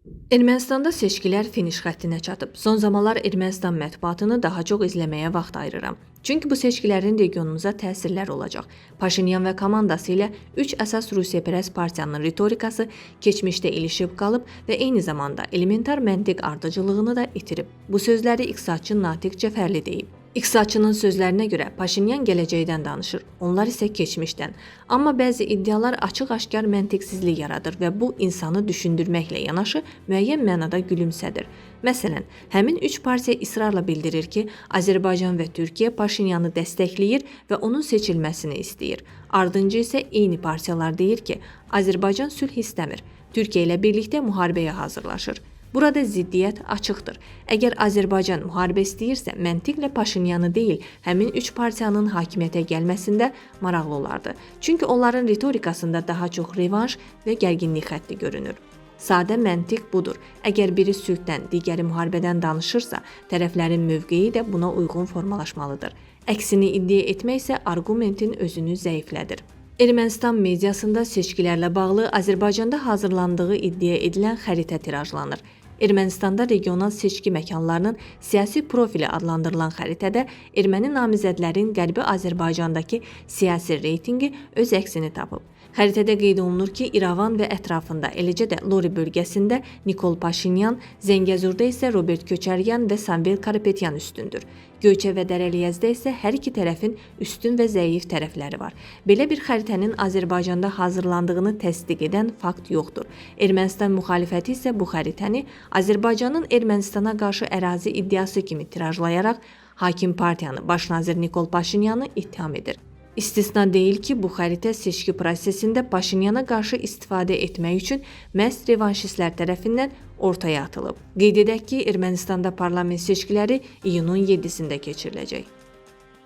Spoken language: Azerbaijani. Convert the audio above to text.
Ermənistanda seçkilər finiş xəttinə çatıb. Son zamanlar Ermənistan mətbuatını daha çox izləməyə vaxt ayırıram. Çünki bu seçkilərin regionumuza təsirləri olacaq. Paşinyan və komandası ilə 3 əsas Rusiyapərəst partiyanın ritorikası keçmişdə ilişib qalıb və eyni zamanda elementar məntiq ardıcıllığını da itirib. Bu sözləri iqtisadçı Natiq Cəfərli deyib. İqtisadçının sözlərinə görə Paşinyan gələcəkdən danışır, onlar isə keçmişdən. Amma bəzi iddialar açıq-aşkar məntiqsizlik yaradır və bu insanı düşündürməklə yanaşı müəyyən mənada gülümsədir. Məsələn, həmin üç partiya israrla bildirir ki, Azərbaycan və Türkiyə Paşinyanı dəstəkləyir və onun seçilməsini istəyir. Ardınca isə eyni partiyalar deyir ki, Azərbaycan sülh istəmir, Türkiyə ilə birlikdə müharibəyə hazırlaşır. Burada ziddiyyət açıqdır. Əgər Azərbaycan müharibə istəyirsə, məntiqlə Paşinyanı deyil, həmin üç partiyanın hakimiyyətə gəlməsində maraqlı olardı. Çünki onların ritorikasında daha çox revanş və gərginlik xətti görünür. Sadə məntiq budur. Əgər biri sülhdən, digəri müharibədən danışırsa, tərəflərin mövqeyi də buna uyğun formalaşmalıdır. Əksini iddia etmək isə arqumentin özünü zəiflədir. Ermənistan mediasında seçkilərlə bağlı Azərbaycanda hazırlandığı iddia edilən xəritə tirajlanır. Ermənistanda regional seçki məkanlarının siyasi profili adlandırılan xəritədə erməni namizədlərin Qərbi Azərbaycandakı siyasi reytinqi öz əksini tapıb. Xəritədə qeyd olunur ki, İrəvan və ətrafında, eləcə də Lori bölgəsində Nikol Paşinyan, Zəngəzurda isə Robert Köçəryan və Samvel Karapetyan üstündür. Göyçə və Dərəliyəzdə isə hər iki tərəfin üstün və zəif tərəfləri var. Belə bir xəritənin Azərbaycanda hazırlandığını təsdiq edən fakt yoxdur. Ermənistan müxalifəti isə bu xəritəni Azərbaycanın Ermənistana qarşı ərazi iddiası kimi tirajlayaraq hakim partiyanı, baş nazir Nikol Paşinyanı ittiham edir. İstisna deyil ki, bu xəritə seçki prosesində Paşinyana qarşı istifadə etmək üçün məhz revanşistlər tərəfindən ortaya atılıb. Qeyd edək ki, Ermənistanda parlament seçkiləri iyunun 7-sində keçiriləcək.